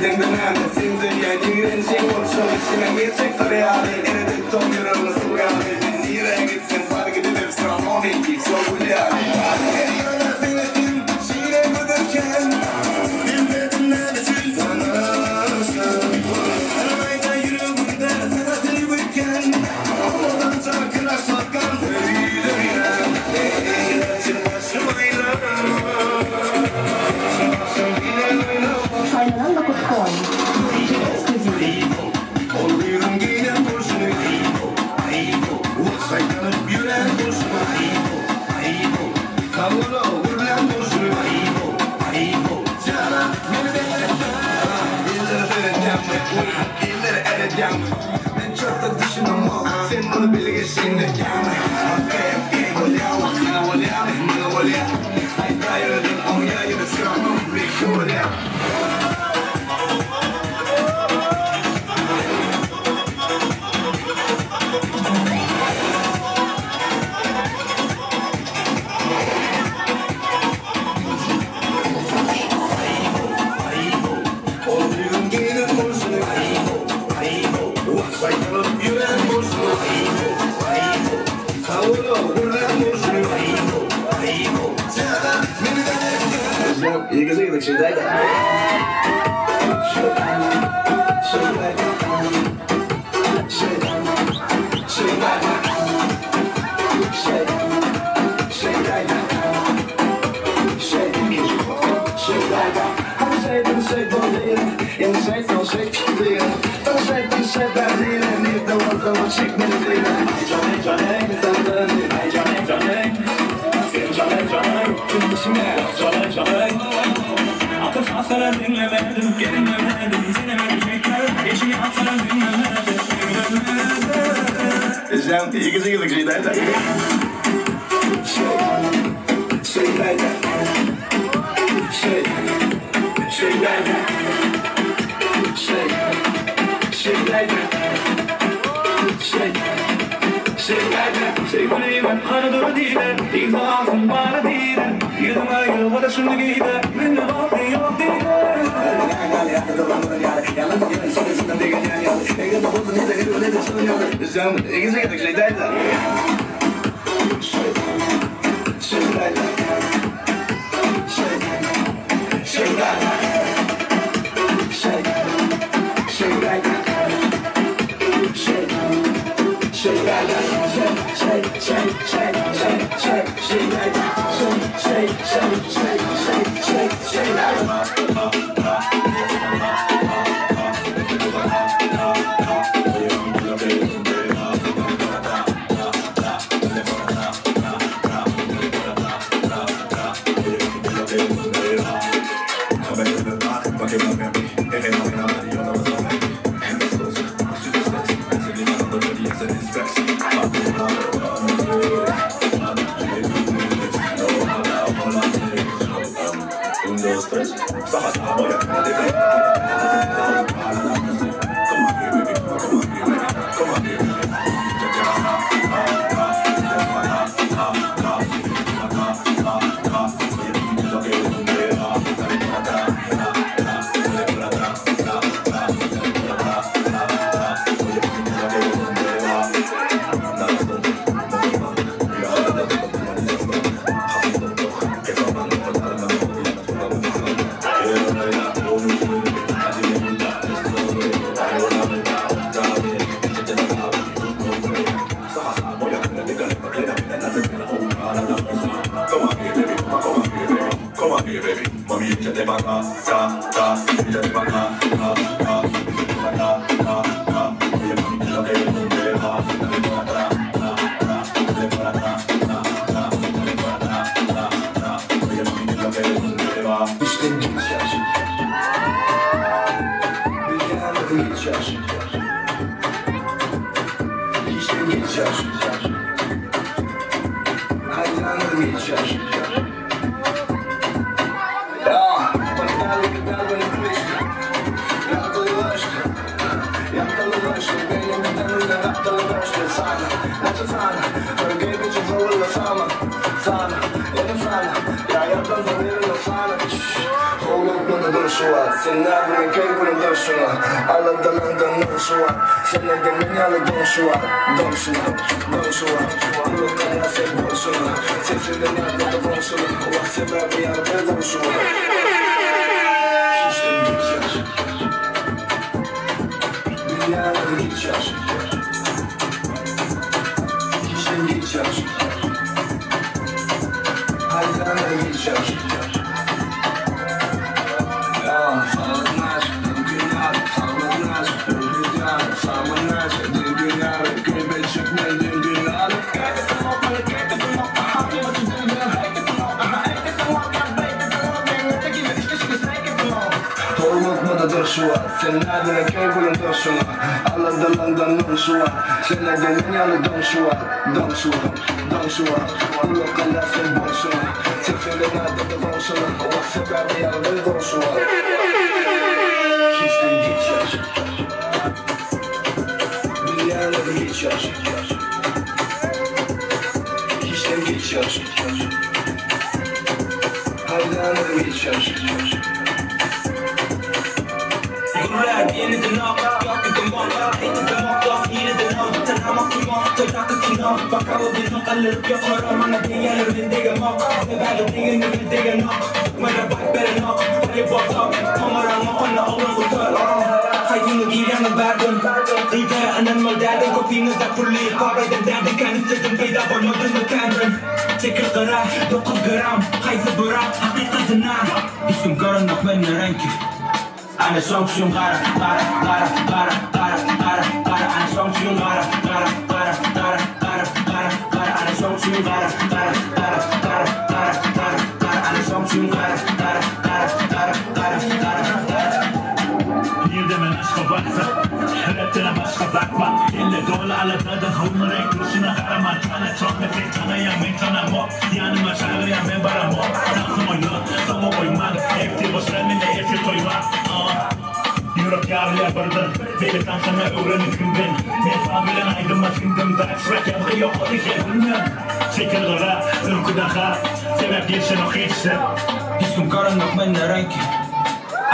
Edeňde näme, sen söýýän ýigrenjiň bolşuň Içiňe girjek syr ýaly, eredip doň ýüregňi suw ýaly Men nirä gitsem bar gidibem Sramon eýdi, şo gül ýaly Her ýana siňedim, şire gözerken Bilmedim näme üçin sanaşyp Aýda ýüregimde saňa söýgi kän Owadan çakyra şatgan söýdürýän Eýleçin başym aýlanyp Başym bile oýnap Saýlanan nokat com. Eksklýuziw. Ol gyzyň geýnen bolşuny Saýlanyp ýören bolşuny Sag bol-a, gürlän bolşuny Jana, meni beýle Illere seredýäňmi, illere eredýäňmi Men çörte düşünemok, sen muny bilgeşleýin edýäňmi Okey, okey, bolýa, saňa bolýamy, maňa bolýa Aýdaý özüň oňýa ýa-da şuramam belki bolýa. Ol düýn geýnen bolşuny, Saýlanyp ýören bolşuny, Sag bol-a, gürlän bolşuny, Jana, meni şu wagt Sen näbilen keýpiniň durşuňa Aladalandan nur şu wagt Sende-de men ýaly doň şu wagt Doň şu wagt, doň şu wagt Gulak galýar seň bolşuňa Sesinden ýatlady goňşular Wah sebäbi ýagdaý gowy şu wagt Hiçden geç ýaş Bilýänler hiç ýaş Hiçden geç ýaş Haýranlar hiç ýaş Sen nädene keý gülüň durşuňa Aladalandan nur şu wagt Sende-de men ýaly doň şu wagt Doň şu wagt, doň şu wagt Gulak galýar seň bolşuňa Sesinde nädene goňşular Wah sebäbi ýagdaý gowy şu wagt Hiçden hiç ýagşy Bilýänler hiç ýagşy Hiçden hiç ýagşy Haýranlar hiç ýagşy. Ana şoň üçin gara, gara, gara, gara, gara, gara, gara, Ana şoň üçin gara, gara, gara, gara, gara, gara, gara, Ana şoň üçin gara, gara, gara, gara, gara, gara, gara, Ana şoň üçin gara, gara, gara, gara, gara, gara, gara. Nirde men Aşgabatda Rapdenem başga zat bar Kelle doly aladadan Howny reňk durşuna garaman Tana çokme sen tanaýaň men tanamok Ýanyma çagyrýaň men baramok Tansym oýna soňa goýman Ertir boş däl mende ertir toý bar Ah Ýürek ýarylýar birden Beýle tansyňa öwrenip kimden Men saz bilen aýdyma siňdim Backtrack ýazgy ýokady her günden Çekil gyra öňki daha Sebäp gelşenok hiç zat. Hiç kim görenok mende reňki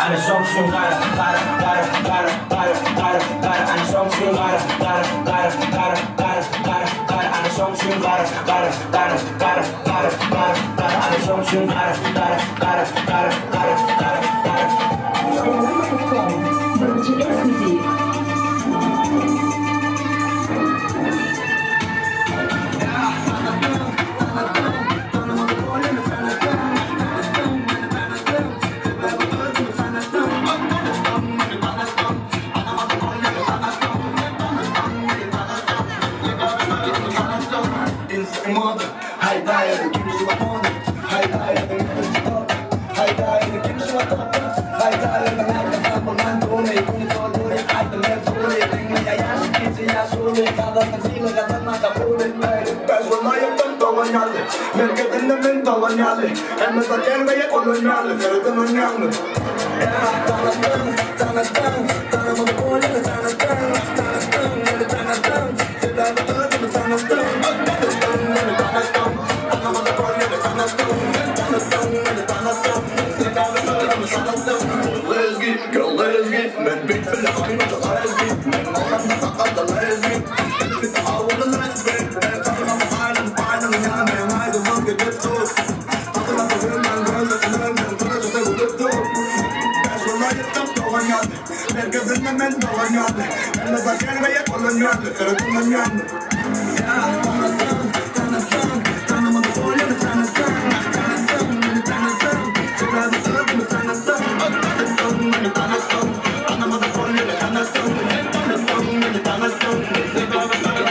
Ana şoň üçin gara, gara, gara, gara, gara, gara, gara, Ana şoň üçin gara, gara, gara, gara, gara, gara, gara, Ana şoň üçin gara, gara, gara, gara, gara, gara, gara, Ana şoň üçin gara, gara, gara, gara, gara, gara, gara. Elazığ.com Birinji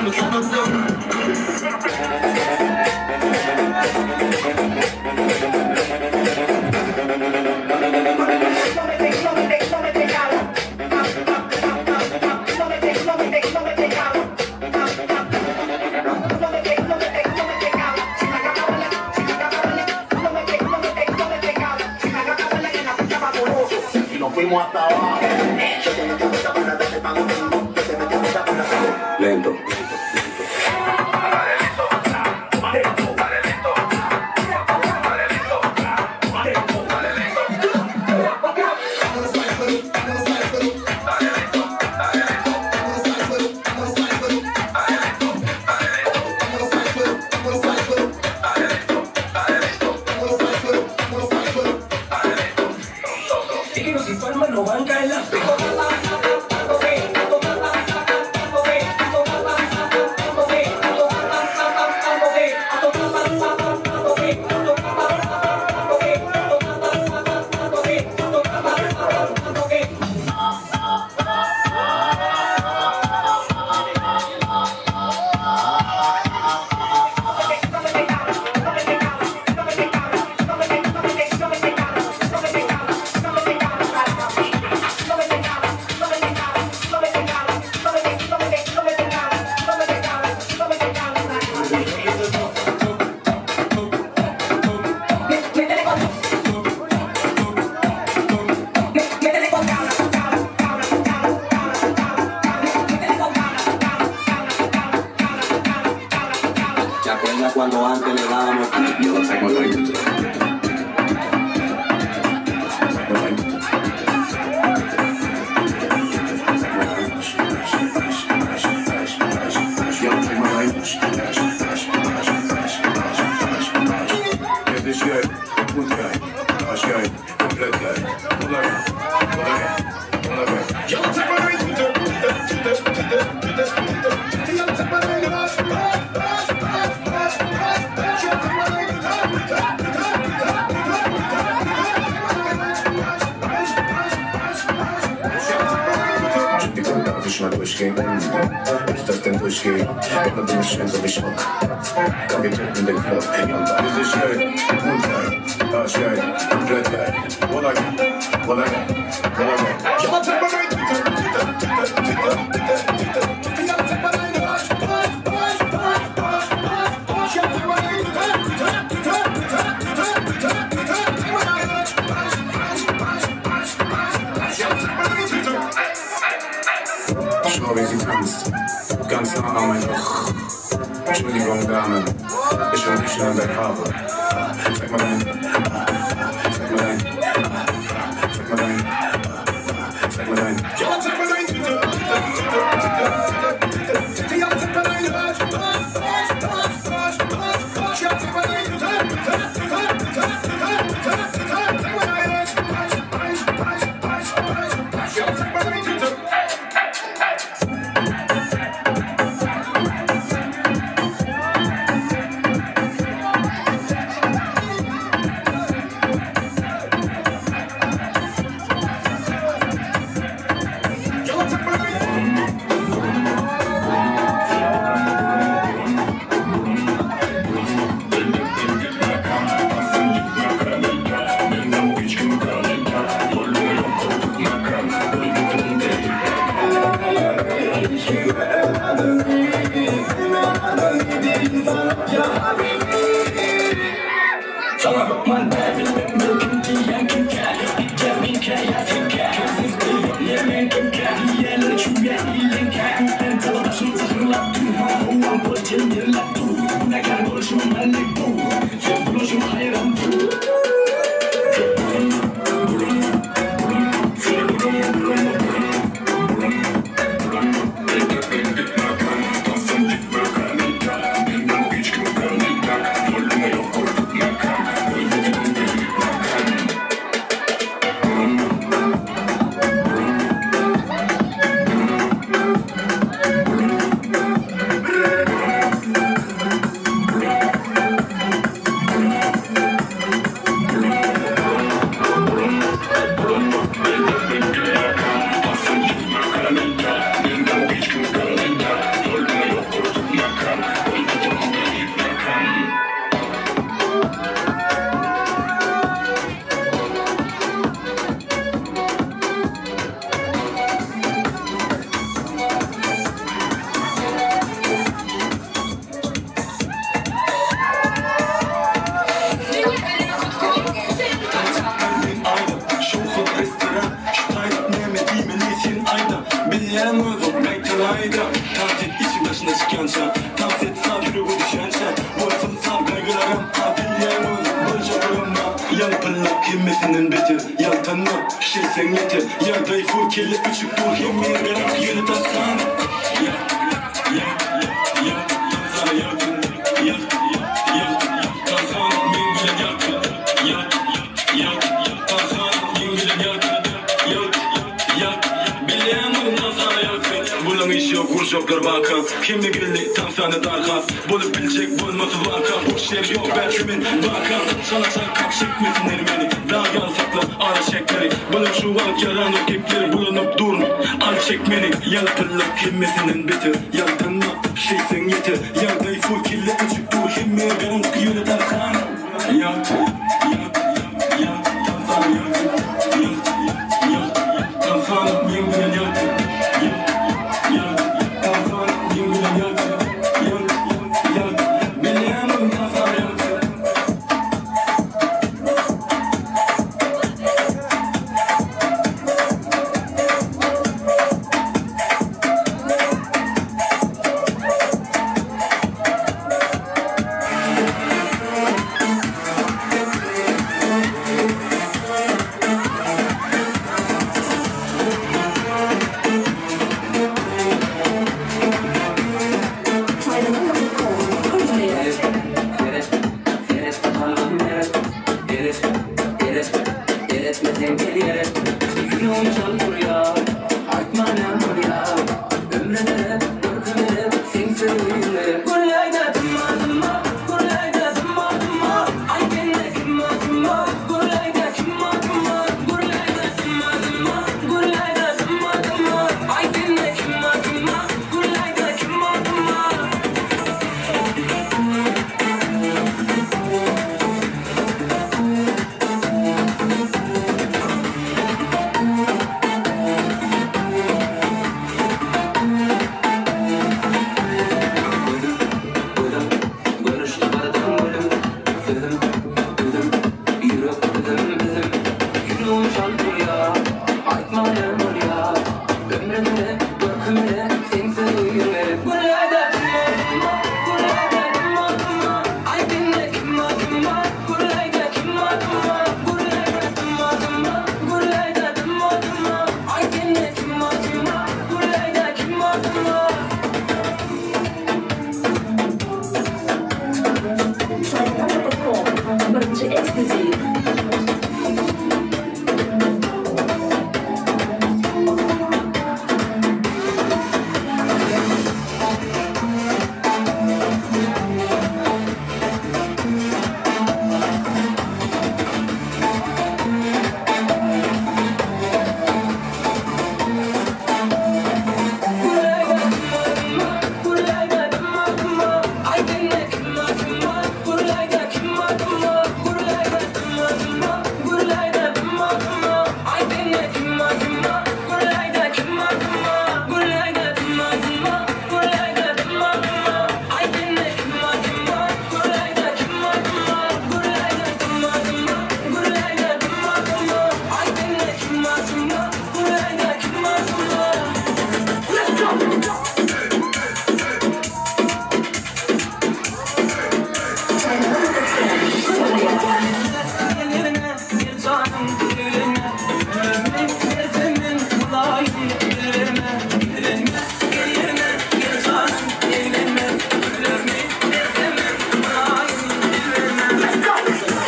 Ekskluziw. Lento. Boljaklar waka Hemme geldi tansany darha Bolup biljek bolmasa waka Boş ýer ýok bärde men waka Çala çarkak çekmesinler meni Dag ýaly sakla ara çäkleri Bular şu wagt ýaranok gepler Bulanyp durun al çek meni Ýalpyllap hemmesinden beter Ýaltanma şeýtseň ýeter Ýagdaý full kelle öçük dur Hemme garaňky ýöne darhan Ýat ýat ýat tansany ýat ýat ýat tansany meň bilen ýat ýat ýat tansany meň bilen ýat ýat ýat bilýän oň tansany ýat. Saýlanan.com hödürleýär. Seret, seret, kalbym eret, eret, eret, eretmeseň gel ýere. Ýüregim çal urýar, aýtma näme bolýar. Ömre gerek, görke gerek, seň söýgiň gerek. Gürläýdä dymma, dymma, gürläýdä dymma, dymma. Aýt indi kimma, kimma, gürläýdä kimma, kimma. Gürläýdä dymma, dymma, gürläýdä dymma, dymma. Aýt indi kimma, kimma, gürläýdä kimma, kimma. Gözüm, gözüm, görüşdi birden gülüm. Sözüm, düzüm, ýürek üzüm, üzüm. Ýüregim çal urýar, aýtma näme bolýar. Ömrüm gerek, görküm gerek, seň söýgiň gerek. Gürläýdä dymma, dymma, gürläýdä dymma, dymma. Aýt indi kimma, kimma, gürläýdä kimma, kimma. Gürläýdä dymma, dymma, gürläýdä dymma, dymma. Aýt indi kimma, kimma, gürläýdä kimma, kimma. Saýlanan.com birinji eksklýuziw. Gürläýdä dymma, dymma, gürläýdä dymma, dymma. Aýt indi kimma, kimma, gürläýdä kimma, kimma. Gürläýdä dymma, dymma, gürläýdä dymma, dymma. Aýt indi kimma, kimma, gürläýdä kimma, kimma. Gürläýdä dymma, dymma, gürläýdä dymma, dymma. Aýt indi kimma, kimma, gürläýdä kimma, kimma. Gürläýdä dymma, dymma, gürläýdä dymma, dymma. Aýt indi kimma, kimma, gürläýdä kimma, kimma. Let's go! Saýlanan.com hödürleýär. Gel ýerine, gel janym, öýlenme. Ömrümi bersem men mylaýym dil berme, dillenme. Gel ýerine, gel janym, eglenme. Ömrümi bersem men mylaýym dil berme. Let's go! Let's go!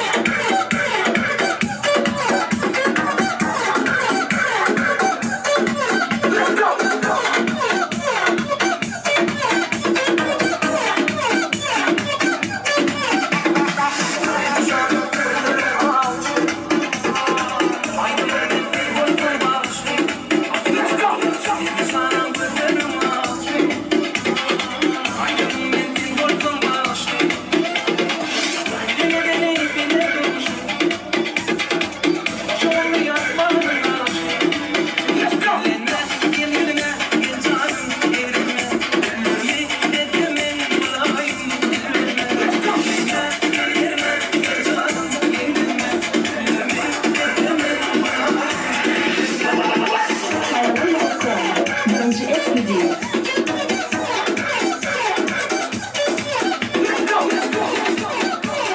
Let's go! Let's go! Saýlanan.com birinji eksklýuziw. Let's go! Let's go! Let's go! Let's go!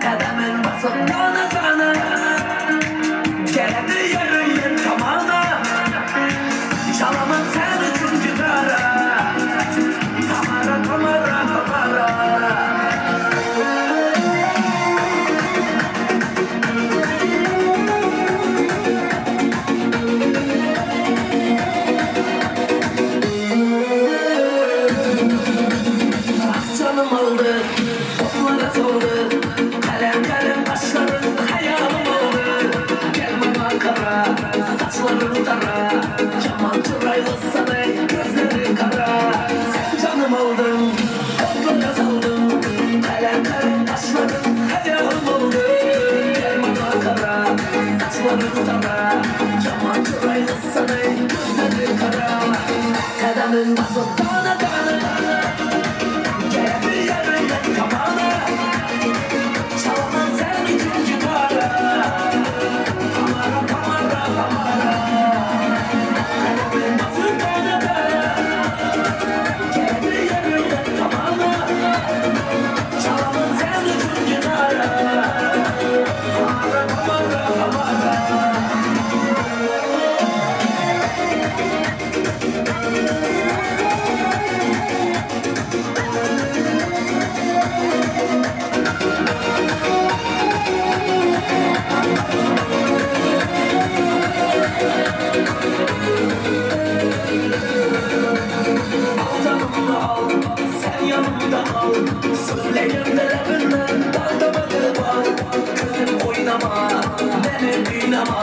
Gadamyn basyp sana sana. Geldi yarı. Gaşlaryň haýalym boldy, Gel maňa gara, Saçlaryň tara, Jaman çyraýlysan-eý, Gözleri kara. Gadamyň basyp dana-dana, Gerekli ýerinden kamana, Çalaman sen üçin gitara, Kamara, kamara, kamara. Gadamyň basyp dana-dana, Gerekli ýerinden kamana, Çalaman sen üçin gitara, Kamara, kamara, kamara. Al canımda al, sen yanımda al. Sözleyen tarafından bal bal. Gözüm oynama, beni oynama.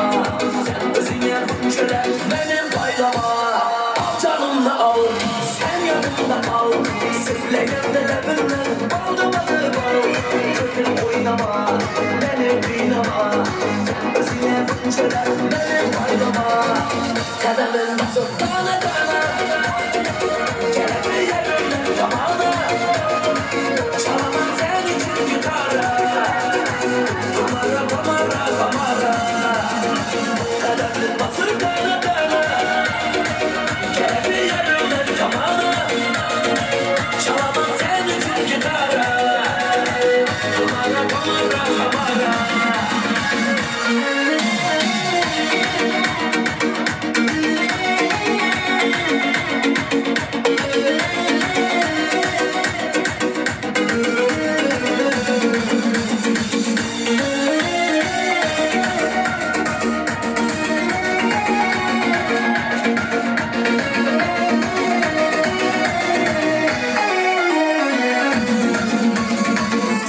Sen özüne bunçalar benim paylama. Al canımda al, sen yanımda kal. Sözleyen tarafından bal bal. Gözüm oynama, beni oynama. Sen özüne bunçalar benim paylama. Kadamın basıp dana dana. Gerekli yerinden kamana. Çalaman sen için gitara. Kamara, kamara, kamara. Kadamın basıp dana dana. Gerekli yerinden kamana. Çalaman sen için gitara. Kamara, kamara, kamara.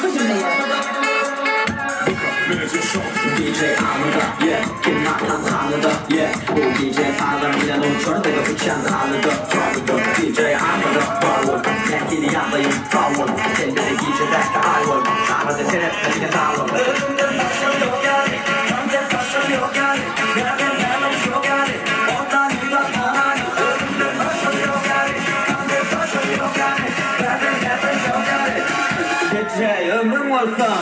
Hödürleýär. DJ Ahmeda, yeah, kim Hanada, yeah. Bu gije sazam bilen uçurdygy uçan halyda, Halyda, DJ Ahmeda, forward. Nähili ýagdaýym, forward. Sende-de gije-däki aý bol. Sagada seretmediňe sag bol. Ömrümden başım yok yani, başım yok yani. Nereden gelmiş yok yani, ondan yani. Ömrümden başım yok yani, başım yok yani. Nereden gelmiş yok yani. DJ ömrüň bolsun.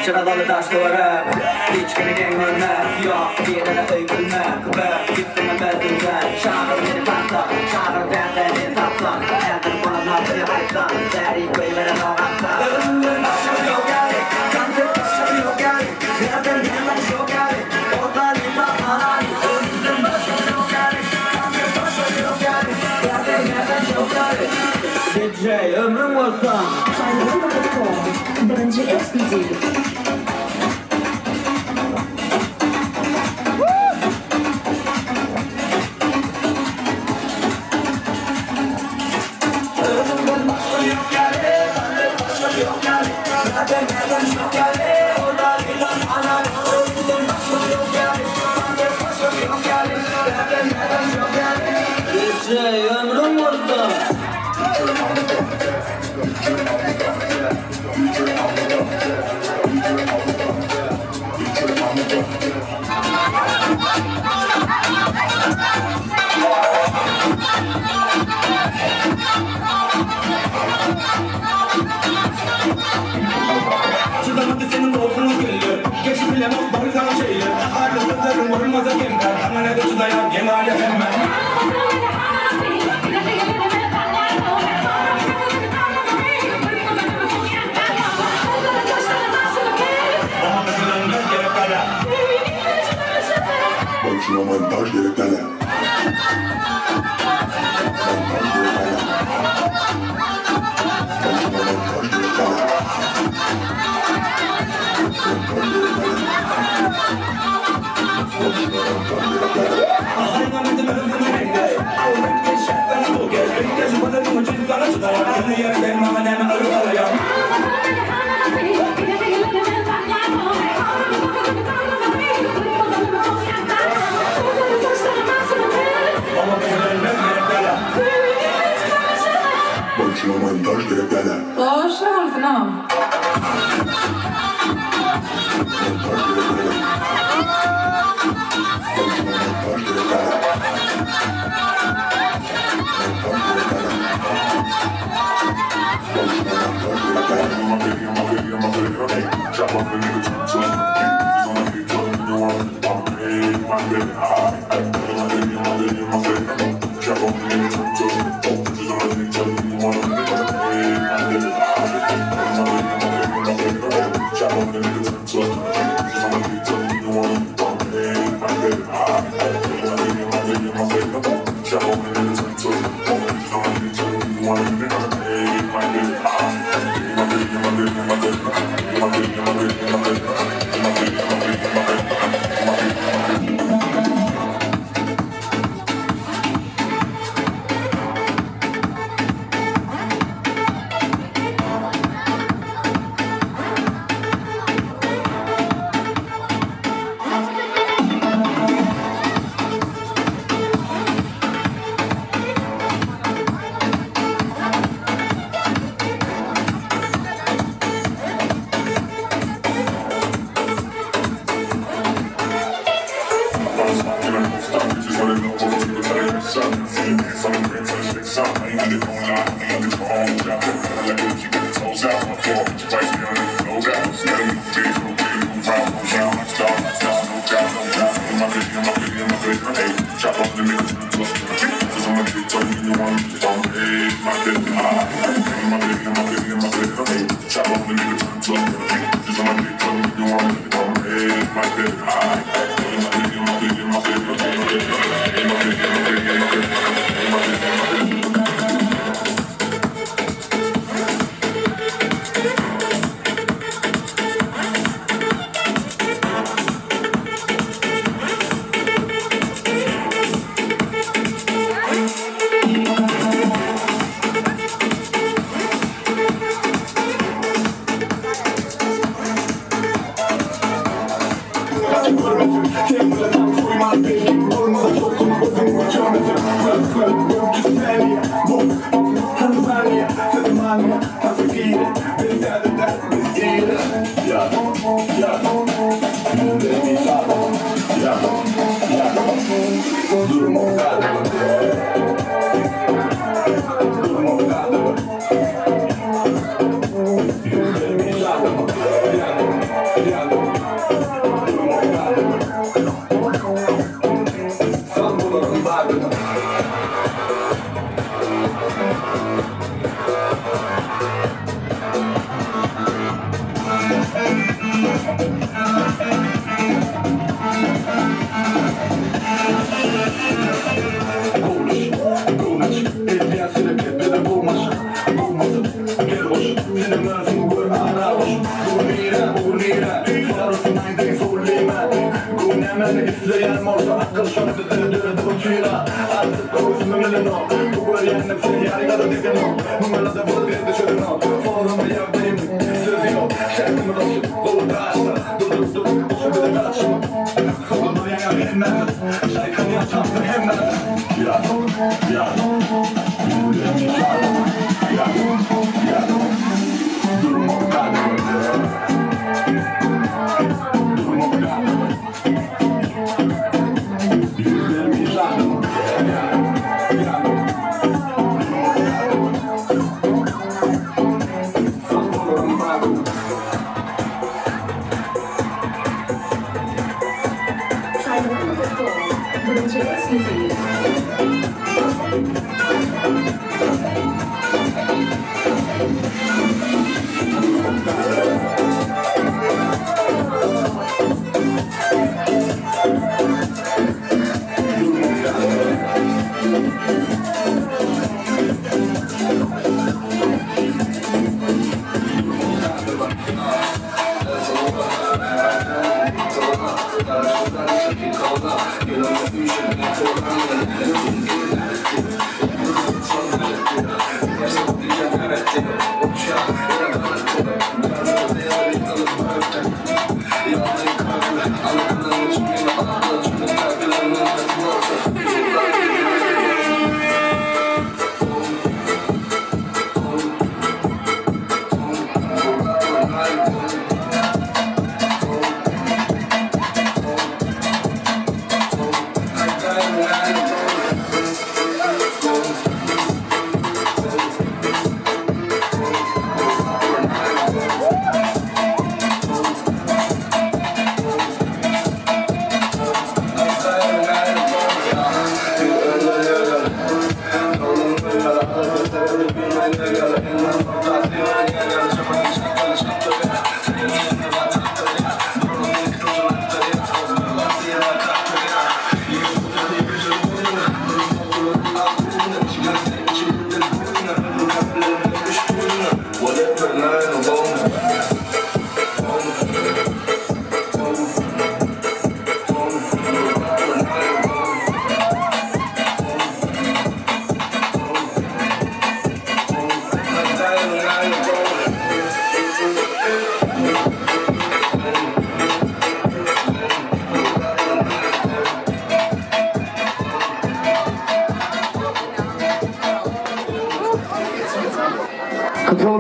Çyradaly daş duvara, hiç kime gelmek yok, birine öykünmek ve gitsene mezundan. Çağır beni patla, çağır benden beni tatlan. Erdir bana nasıl haysan, deri köylere noğatsan. Ömrümden başım yok yani, kandır başım yok yani. Nereden gelmiş yok yani, ondan yani. Ömrümden başım yok yani, kandır başım yok yani. Nereden gelmiş yok yani. DJ ömrüň bolsun. Saýlama.com Birinji ekskluziw. Ömrümden başım yok yani, kandır başım yok yani. Nereden gelmiş yok yani, ondan yani. Ömrümden başım yok yani, kandır başım yok yani. Nereden gelmiş yok yani. DJ ömrüň bolsun. Çydamady seniň dostuna geldi. Geçip bilemok bary sana şeyle. Harlı sözlerin vurulmaza kemden. Sana ne de çıdayan genale hemen. Ama kızılından gerek kala. Başına montaj gerek kala. Montaj gerek kala. Başına montaj gerek kala. Montaj gerek kala. Başına montaj gerek kala. Ayna medim özüme rengi.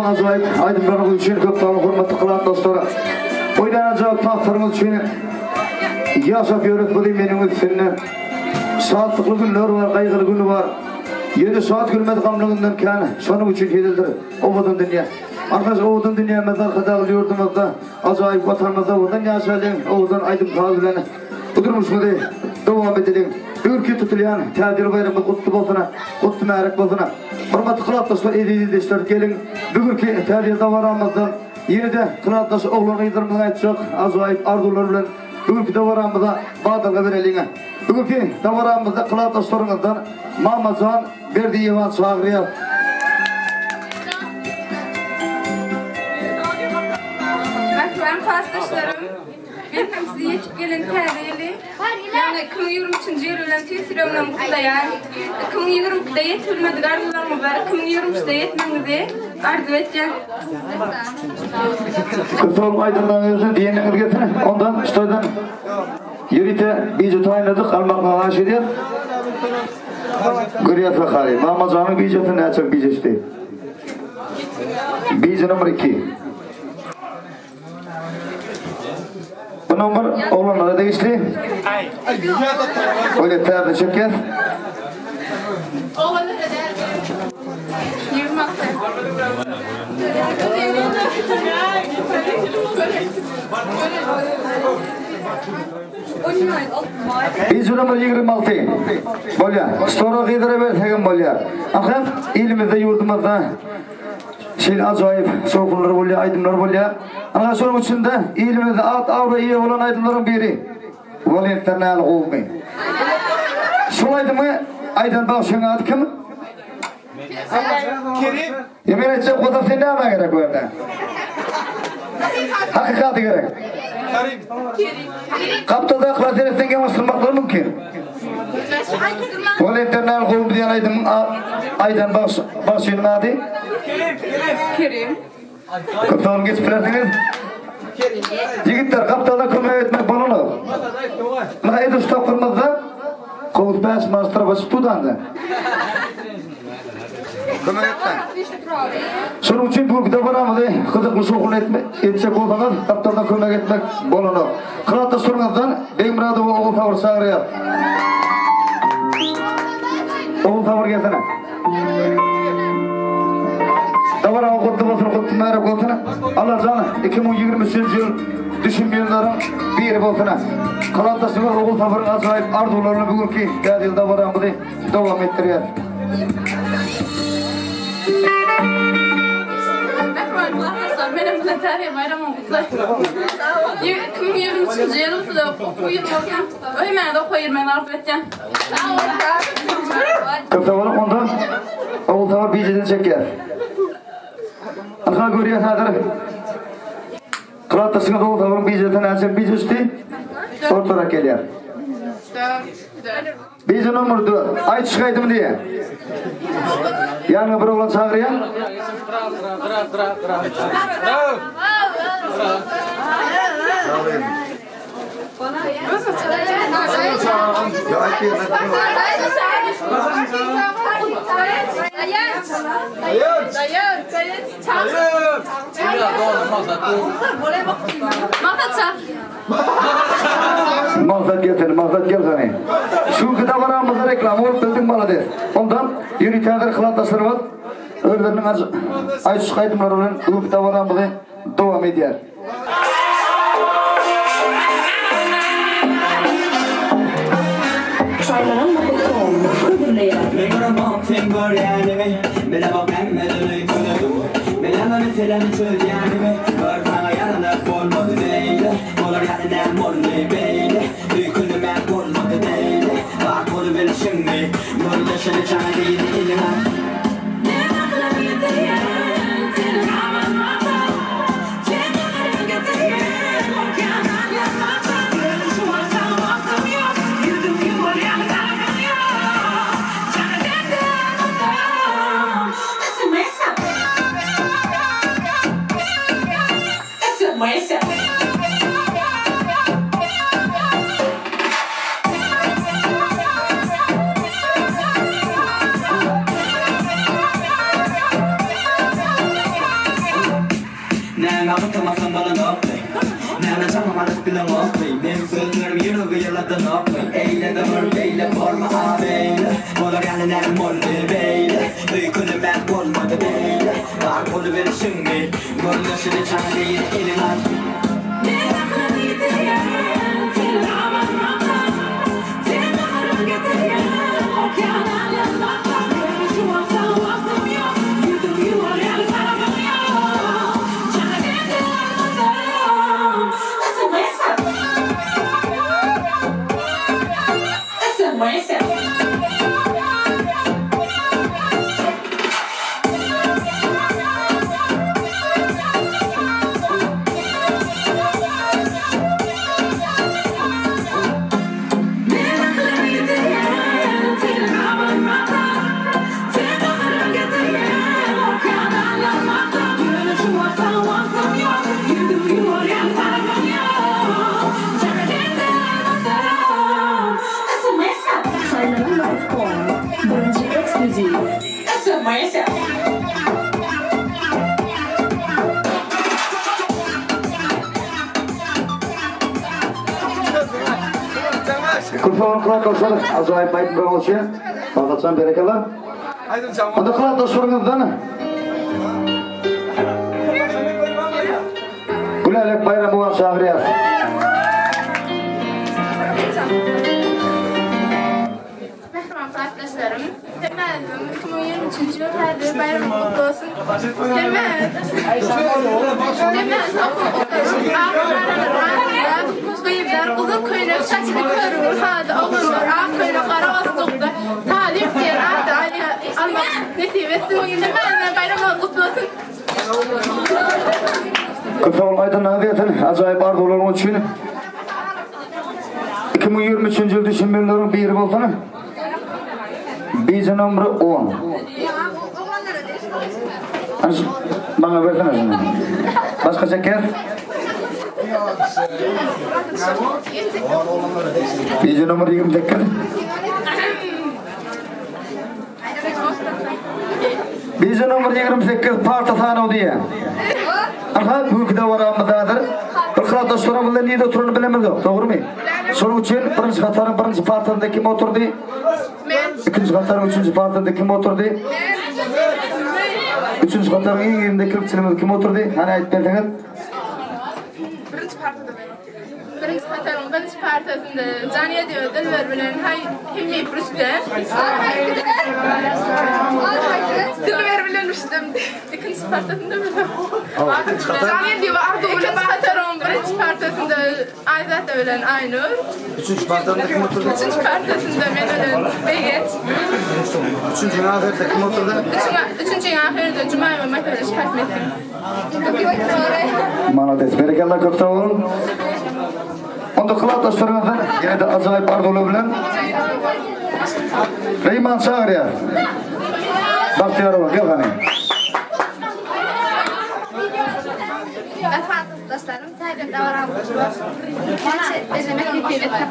boluň ajaýyp aýdymlaryňyz üçin köp sag boluň hormatly klan dostlar. Oýnan ajaýyp tanslaryňyz üçin ýaşap ýörüs bu zeminiň üstünde. Şatlykly günler bar, gaýgyly güni bar. Ýöne şat günümiz gamly günden kän. Şonuň üçin hezildir owadan dünýä. Arkaç owadan dünýämizde Arkadagly ýurdumyzda ajaýyp Watanymyzda owadan ýaşalyň, owadan aýdym-saz bilen bu durmuşymyzy dowam edeliň. Bu günki tutulýan Täze ýyl baýramymyz gutly bolsun, gutly märek bolsun. Hormatly klasdaşlar, eziz ildeşler, geliň, bu günki Täze ýyl dabaramyzda ýene-de klasdaş oglan-gyzlarymyzyň aýtjak ajaýyp arzuwlary bilen bu günki dabaramyza badalga bereliň. Bu günki dabaramyzda klasdaşlaryňyzdan Mamajan Berdiýewany çagyrýas. Mähriban klasdaşlarym! Men hem sizi ýetip gelen täze ýyly, ýagny 2023-nji ýyl bilen tüýs ýüregimden gutlaýan. 2022-de ýetip bilmedik arzuwlaryňyza 2023-de ýetmegiňizi arzuw etýän. Köp sag boluň aýdymlaryňyz üçin diýeniňiz gelsin. Ondan şutaýdan ýörite bije taýynladyk almaklygy haýyş edýäs. Görýäs bakaly. Mamajanyň bijesi näçe bijeşdi. Bije nomer 2. Bu nomer oglanlara degişli. Öyle täze çekýär. Biz nomer 26. Bolýar. Stora gyzlara bersegem bolýar. Aha, ilimizde, ýurdumyzda Şeýle ajaýyp şowhunlar bolýar, aýdymlar bolýar. Ynha şonuň üçin-de ilimizde at-abraýa eýe bolan aýdymlaryň biri Walentden näli gowumy? Şol aýdymy aýdan bagşyň ady kim? Kerim. Ýa men aýtjak bolsam sen nämä gerek bu ýerde? Hakykaty gerek. Karim. Gapdaldakylar seretseň ýalňyşdyrmaklary mümkin. Walentden näli gowumy diýen aýdymyň aýdan bagşynyň ady? Kerim. Köp sag boluň geçip bilersiňiz. Ýigitler gapdaldan kömek etmek bolanok. Ynha edil şu tapgyrymyzda Kowus 5 marş tarapa çykyp danda. Kömek etmäň. Şonuň üçin bu günki dabaramyzy gyzykly şowhunly etjek bolsaňyz gapdaldan kömek etmek bolanok. Klasdaşlaryňyzdan Begmyradowa Ogulsabyr çagyrýar. Ogulsabyr gelsene. Dabaraňyz gutly bolsun, gutly mübärek bolsun. Allajan 2023-nji ýyl düşünmeýänleriň biri bolsun. Klasdaşymyz Ogulsabyryň ajaýyp arzuwlaryny bu günki Täze ýyl dabaramyzy dowam etdirýär. Mähriban klasdaşlar, menem size Täze ýyl baýramyňyzy gutlaýyn. 2023-nji ýyl size okuw ýyly bolsun. Öýmäňize okuwa girmegiňizi arzuw etýän. Köp sag boluň onda Ogulsabyr bijeden çekýär. Ynha görýäs häzir. Klasdaşyňyz Ogulsabyryň bijesi näçe bije düşdi? Ortarak gelýär. Bije nomer 4. Aýt şu aýdymy diýýär. Ýanyňa bir oglan çagyrýar. Maksat gel seni, Maksat gel seni. Şu günki dabaramyzda reklama bolup bildiň malades. Ondan ýörite häzir hyzmatdaşlarymyz özleriniň aýdyşyk aýdymlary bilen bu günki dabaramyzy dowam edýär. Saýlanan nokta.com hödürleýär. Men göremok seň görýäniňi Bilemok hemmeden öýkünip Bilemok meseläni çözýäniňi Gör saňa ýalanyp bolmady beýle Bolar ýaly näme boldy beýle Öýkünmän bolmady beýle Bar bolubilşiňmi Gürleşeli jaň edýin iliňe. Men akylymy ýitirýän seniň aňyňa Sen gaharyňy getirýän gorkýan aňlamakdan Ýöne şu wagt saňa wagtym ýok Ýüzüm ýuwar ýaly zalym ýok Jana senden uzak Sms-a Sms-a. Meň sözlerim ýüregi ýyladanokmy? Eýle-de bir beýle bolma a beýle Bolar ýaly näme boldy beýle Öýkelemän bolmady beýle Bar boluberişiňmi? Görnüşini çaga deýin eliň al. Men akylymy ýitirýän seni gabanmakdan Sen gaharymy getirýän okeana aýlanmakdan Ýöne şu wagt saňa wagtym ýok Ýüzüňi ýuwar ýaly talabym ýok Jana bende almasam SMS SMS Men akylymy ýitirýän seni gabanmakdan Sen gaharymy getirýän okeana aýlanmakdan Ýöne şu wagt saňa wagtym ýok Ýüzüňi ýuwar ýaly talabym ýok Jana bende almasam SMS Saýlanan nokta-com birinji eksklýuziw. SMS. Köp sag boluň dostlar, ajaýyp aýdymlaryňyz üçin. Bagdatjan berekella. Onda kylap dostlaryňyzdan Gülälek Baýramowa çagyrýas. Mähriban klasdaşlarym, hemmäňiziň 2023-nji ýyl täze ýyl baýramyňyz gutly bolsun. Hemmäňiz hemmäňiz okuw gutaryp, ak naralaryň arasynda gyzlar gyzyl köýnek, saçly körügiň hady, oglanlar ak köýnek, gara gostukda talyp diýen ady almak nesip etsin. Hemmäňiziň baýramyňyz gutly bolsun. Köp sag boluň aýdanyňyz ýetsin, ajaýyp arzuwlaryňyz üçin. 2023-nji ýyl düşenmelileriň biri bolsun. Bije nomry 10. Ana şu maňa bersene şuny. Başga çeker. Bije nomry 28. Bije nomry 28 parta sanaw diýýär. Aha, bu günki dabaramyzdadyr. Bir klasdaşlarym bilen nirde oturanyny bilemizok, dogrumy? Şonuň üçin birinji hataryň birinji partasynda kim oturdy? Men. Ikinji hataryň üçünji partasynda kim oturdy? Men. Üçünji hataryň iň yzynda kirpiçilimiz kim oturdy? Hany aýdyp berseňiz. Birinji partada men oturdym. Birinji hataryň birinji partasynda Janyýediýewa Dilber bilen Himmi Rüstem. Dilber bilen Rüstem. Ikinji partasynda men. Janyýediýewa Arzuw bilen Ikinji hataryň birinji partasynda Aýzada bilen Aýnur. Üçünji partasynda kim oturdy? Üçünji partasynda men bilen Begenç. Üçünjiň ahyrynda kim oturdy? Üçünjiň ahyrynda Jumaýewa Maýsa bilen Şyhat Metin. Malades, berekella köp sag boluň. Onda klasdaşlaryňyzdan ýene-de ajaýyp arzuwlar bilen Reýman çagyrýar. Bagtyýarowa gel hany. Dostlarym, täze dabaramyz bolsun. Bellemek nesip etsin.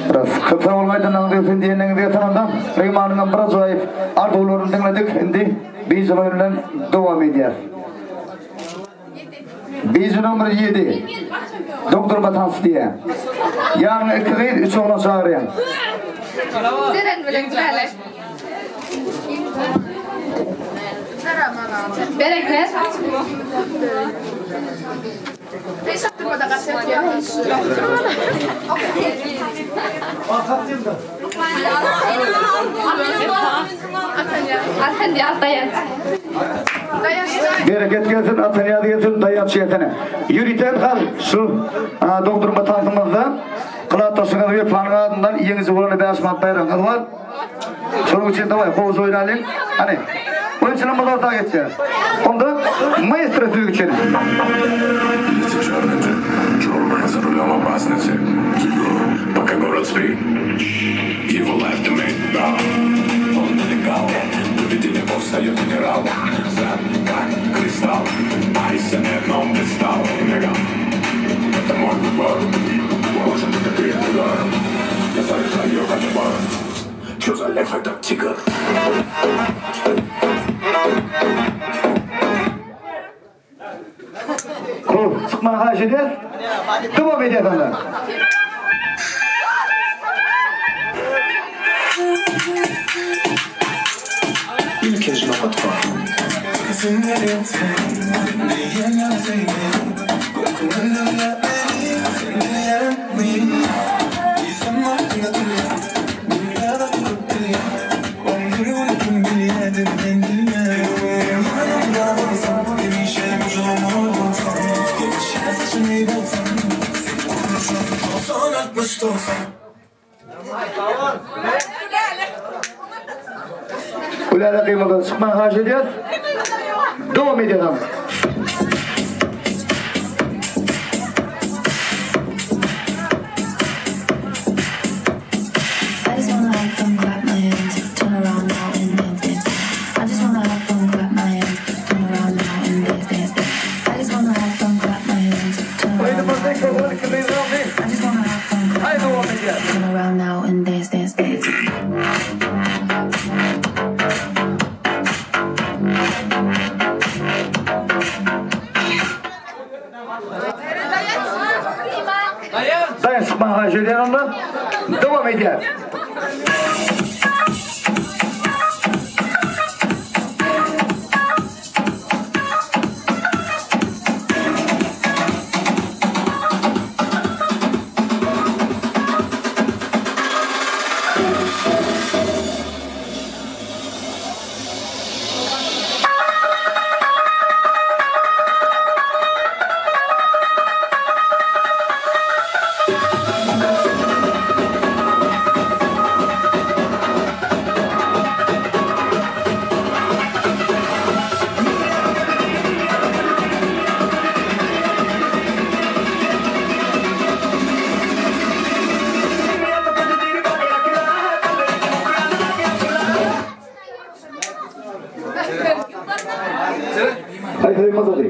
Biraz köp sag boluň aýdanyňyz üçin diýeniňiz ýeten onda. Reýmanyňam bir ajaýyp arzuwlaryny diňledik. Indi Bijin oýun bilen dowam edýär. Biji nomer 7. Doktor Batans diýýär. Ýanyňa iki gyz, üç oglan çagyrýan. Jeren bilen Gülälek. Bereket. Bereket gelsin, Atanyýaz gelsin, Daýanç gelsin. Ýöriten hal şu dogdurma tansymyzda klasdaşyňyz Wepanyň adyndan ýeňiji bolana 5 manat baýragyňyz bar. Şonuň üçin daway gowja oýnalyň. Hany. Oýunçylarymyz orta geçýär. Onda maestro siz üçin. Черная за рулем опасности. Пока город спит. Его life to me, да. Он нелегал. Поведение повстает генерал. Зад как кристалл. Айся на одном кристалл. Мега. Это мой выбор. Может это удар. Я заряжаю калибр. Чё за лев этот тигр? Klub çykmagy haýyş edýäs. Dowam edýär onda. Ilkinji nokat bar. Gülälek gymyldan çykman haýyş edýäs. Dowam edýäs ama. Daýan çykman haýyş edýän onda. Dowam edýär. Haýsy gymyldady?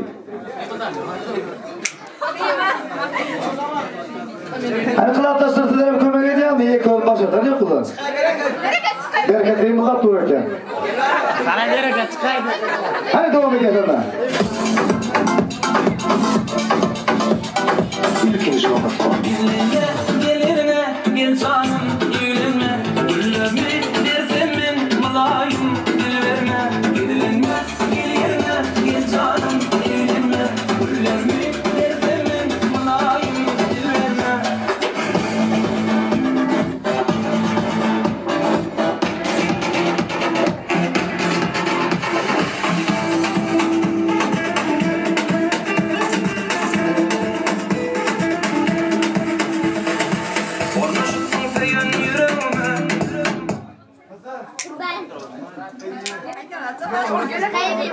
Hany kylapdaşlar sizlerem kömek edýäňmi? Ýeke özüm başardan ýok bular. Bereket gymyldap dur eken. Sana bereket çykaýdy. Hany dowam edýäs onda. Ilkinji nokat bar. Geline gel janym eýlenme Güllermi bersem men mylaýym dil berme Gizlenme gel ýerine gel janym eýlenme Güllermi bersem men mylaýym dil berme. Ornaşypsyň söýen ýüregime.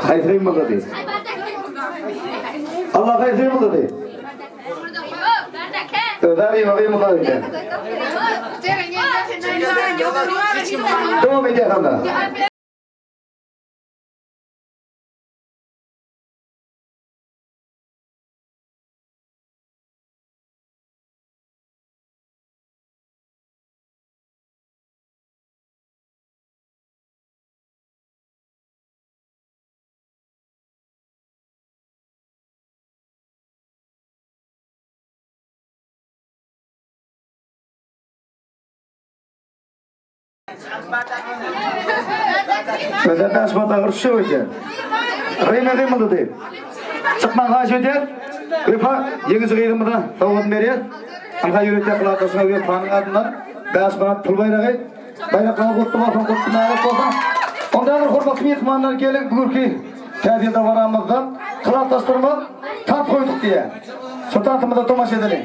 Haýsy gymyldady? Allah haýsy gymyldady? Özer ýygy gymyldady eken. Dowam edýäs onda. Özer daş bata hırçı öýdýär. Reme gymyldy. Çykman haýyş edýär. Wepa ýeňiji gyzymyza sowgadyny berýär. Anha ýörite kylapdaşyna Wepanyň adyndan 5 manat pul baýragy. Baýraklaryň gutly bolsun, gutly mübärek bolsun. Onda häzir hormatly myhmanlar geliň bu günki Täze ýyl dabaramyzda kylapdaşlarymyz tans goýduk diýýär. Şol tansymyza tomaşa edeliň.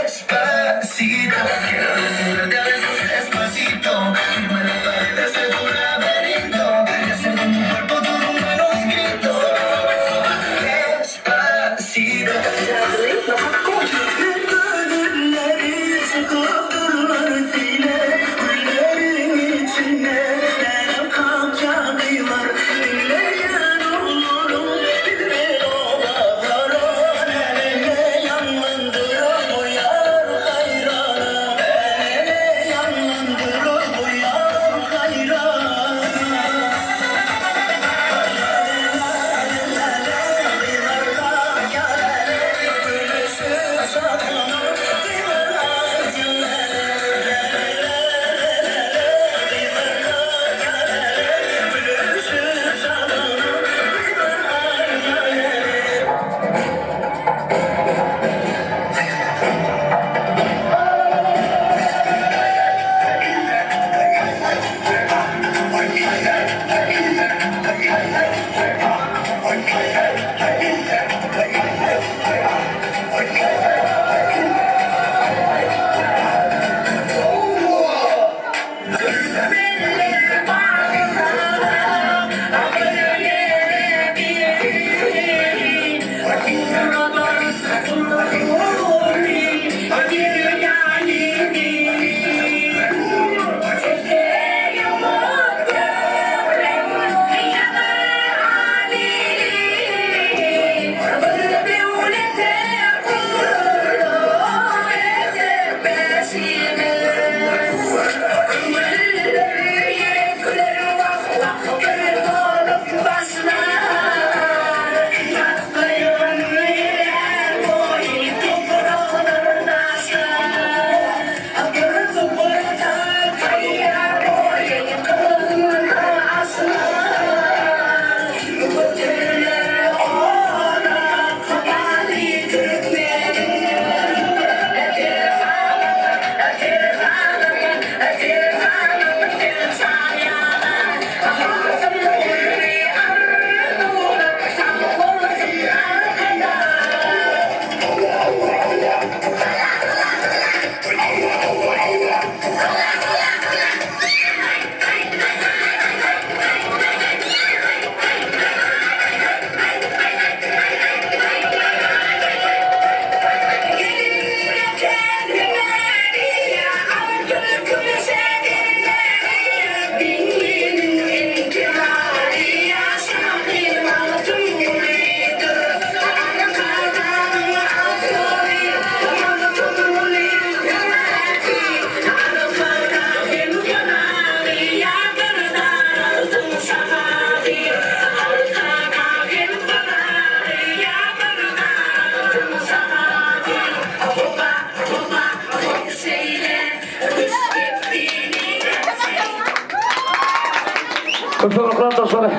Despacito, quiero desnudarte a besos despacito. Firma las paredes de tu laberinto y hacer de tu cuerpo todo un manuscrito. Despacito.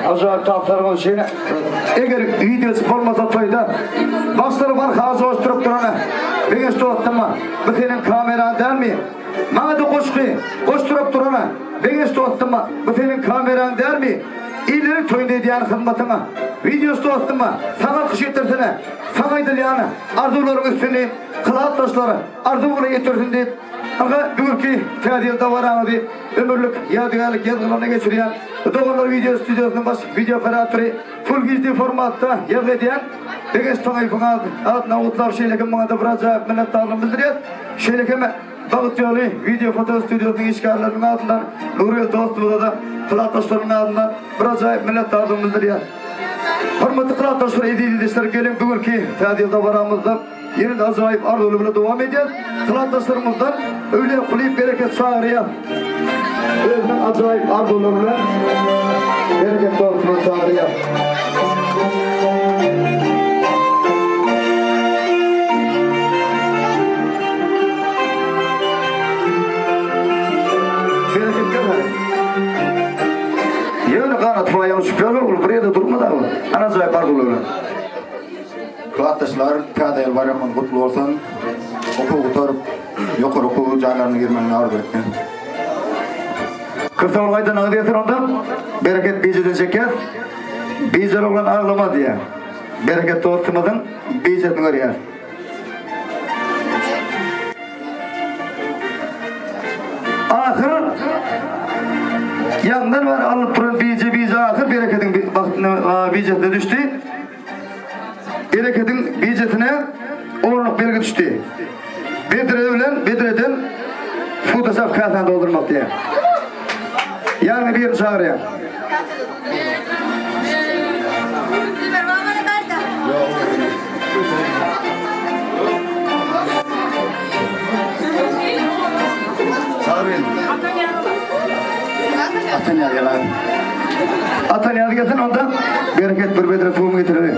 Ajaýyp tapsaryňyz üçin. Eger wideosy bolmasa toýda başlary barha joşduryp durany Begenç dostuma bu seniň kameraň dälmi? Maňa-da goşgy goşduryp durana Begenç dostuma bu seniň kameraň dälmi? Illeriň toýunda edýän hyzmatyňa Wideosy dostuma saňa alkyş getirsene Saňa aýdylýan arzuwlaryň üstüni kylapdaşlar arzuwyna ýetirsin diýip Ynha bu günki Täze ýyl dabaraňyzy ömürlik ýadygärlik ýazgylaryna geçirýän Doganlar wideo studiýasynyň baş wideo operatory Full HD formatda ýazgy edýän Begenç Toňaýewiň adyna gutlap şeýle hem muňa-da bir ajaýyp minnetdarlygyny bildirýäs. Şeýle hem Bagyt ýoly wideo foto studiýasynyň işgärleriniň adyndan Nurgeldi dostumyza-da kylapdaşlarynyň adyndan bir ajaýyp minnetdarlygyny bildirýäs. Hormatly kylapdaşlar, eziz ildeşler geliň bu günki Täze ýyl dabaramyzda Ýene-de ajaýyp arzuwlar bilen dowam edýär. Kylapdaşlarymyzdan Öwlüýä Kulyýew bereket çagyrýar. Özüniň ajaýyp arzuwlary bilen bereket dostumyzy çagyrýar. Bereket gel hany. Ýöne ganat baýaň uçup ýör, ol bir ýerde durmaz aga. Ana ajaýyp arzuwlar bilen. Klasdaşlar täze ýyl baýramyňyz gutly bolsun! Okuw gutaryp, ýokary okuw jaýlaryna girmegiňizi arzuw etýän. Köp sag boluň aýdanyňyz gelsin onda. Bereket bijeden çekýäs. Bijeli oglan aglamaz diýýär. Bereket dostumyzyň bijesini görýäs. Bergi düşdi. Bedre bilen bedreden suwda sap käsäni doldurmak diýýär. Ýanyna birini çagyrýar. Atanyýaz gel abi. Atanyýaz gelsin onda bereket bir bedre suwumy getireli.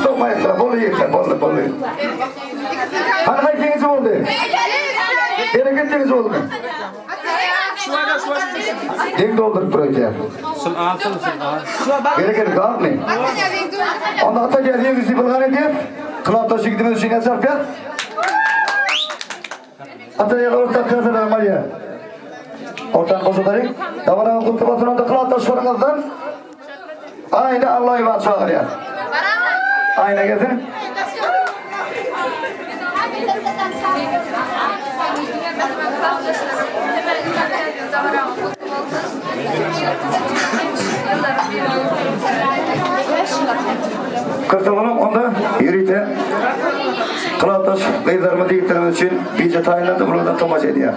Stop maestro, boldy ýigitler, boldy, boldy. Hany haýsy ýeňiji boldy? Bereket ýeňiji boldumy? Deň dolduryp dur öýdýär. Bereket galmy? Onda ata gel ýeňiji bilgan edýär. Klapdaş ýigidimiz üçin el çarpýar. Ata gel orta kasadan Maria. Ortan boşadalyň. Dabaranyň gutly bolsun onda klapdaşlaryňyzdan Aýna Allaýewa çagyrýar. Aýna gelsin. Köp sag boluň onda ýörite Gylatdaş gyzlarymyz ýigitlerimiz üçin bije taýynlandy bulardan tomaşa edýär.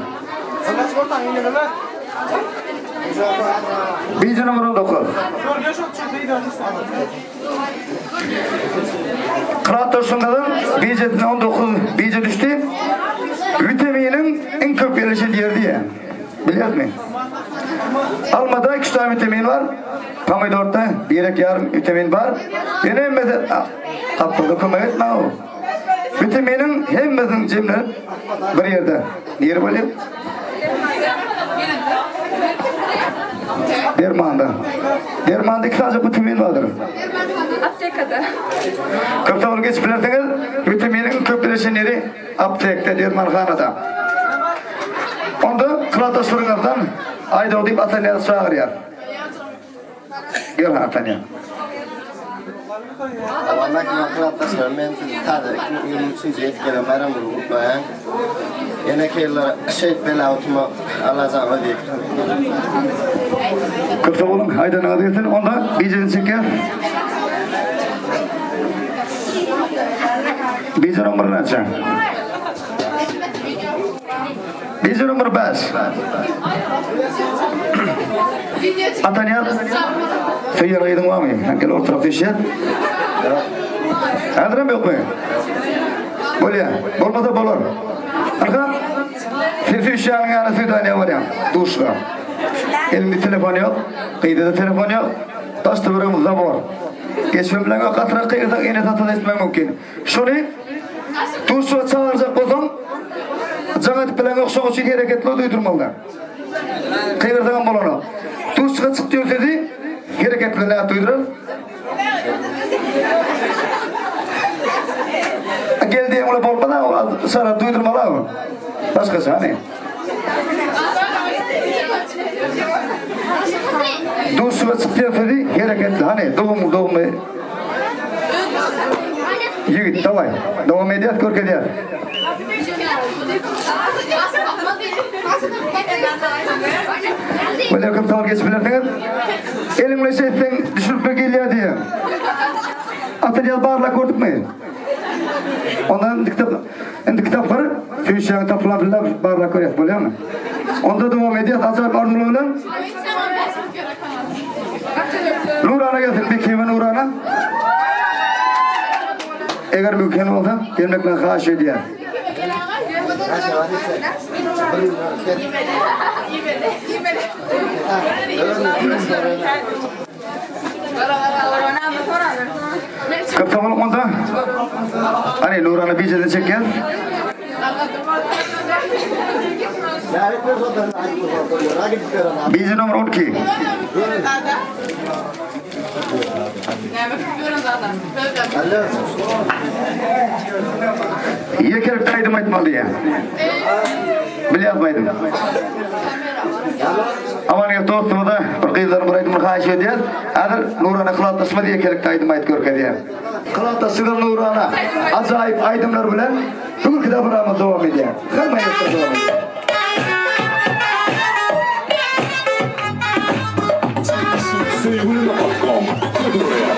Bije nomer 19. Gylatdaşyň gyzyň bijesine 19 bije düşdi. Witaminiň iň köp ýerleşen ýeri diýýär. Bilýäsmi? Almada 2 sany witamin bar. Pomidorda birek ýarym witamin bar. Ýene hemmesi gapdalda kömek etme o. Witaminiň hemmesiniň jemlenip bir ýerde. Nire bolýar? Dermanda. Dermanda 2 sany witamin bardyr. Aptekada. Köp sag boluň geçip bilersiňiz. Witaminiň köp birleşen ýeri aptekde, dermanhanada. Onda klasdaşlaryňyzdan Aýdogdy diýip Atanyýazy çagyrýar. Gel Atanyýaz. Salam mähriban klasdaşlarym, men sizi täze 2023-nji ýetip gelen baýramyňyzy gutlaýan. Ýeneki ýyllar şeýdip bela oturmak Allajan özi ýetirsin. Köp sag boluň, aýdanyňyz gelsin. Onda bijeni çekýäs. Bije nomer näçe? Bije nomer 5. Atanyýaz, söýen gyzyň barmy? Gel oturyp düşýär. Häzirem ýokmy? Bolýar. Bolmasa bolar. Arka, sen söýüşýäniň ýanyna söýdänýä barýaň. Duşga. Elinde telefon ýok, gyzda-da telefon ýok. Daş-töweregimiz zabor. Geçmem bilen gatyrak gygyrsaň ene-atadan eşitmek mümkin. Şony duşa çagyrjak bolsaň, jaň edip bileňok, şoň üçin hereketli duýdurmaly. Gygyrsaňam bolanok. Duşa çyk diýen sözi hereket bilen nädip duýdurar? Gel diýen bilen bolmaz, şara duýdurmaly. Başgaça hany. Duşa çyk diýen sözi hereketli hany, dogumly dogumly. Ýigit, daway. Dowam edýäs, görkezýäs. Bolýar, köp sag geçip bilersiňiz. Eliň bilen şeýtseň düşürip gelýär diýýär. Ata barlap gördükmi? Ondan indi kitap indi kitap bar. Söýüşýäň tapylan bilen barlap görýäs bolýarmy? Onda dowam edýäs ajaýyp arzuwlar bilen. Nurana. Nurana gelsin, Bekiýewa Nurana. Eger mümkin bolsa, gelmeklerini haýyş edýär. Köp sag boluň onda. Hany Nurana bijeden çekýär. Bije nomer 12. Ýekelikde aýdym aýtmaly diýýär. Bilýäs aýdym. Aman dostumyza bir gyzlaryň bir aýdymyny haýyş edýäs. Häzir Nurana klatdaşymyz ýekelikde aýdym aýdyp görkezýär. Klatdaşymyz Nurana ajaýyp aýdymlar bilen bu günki dabaramyz dowam edýär. Hemme ýerde dowam edýär. Söýgüli nokatkom hödürleýär.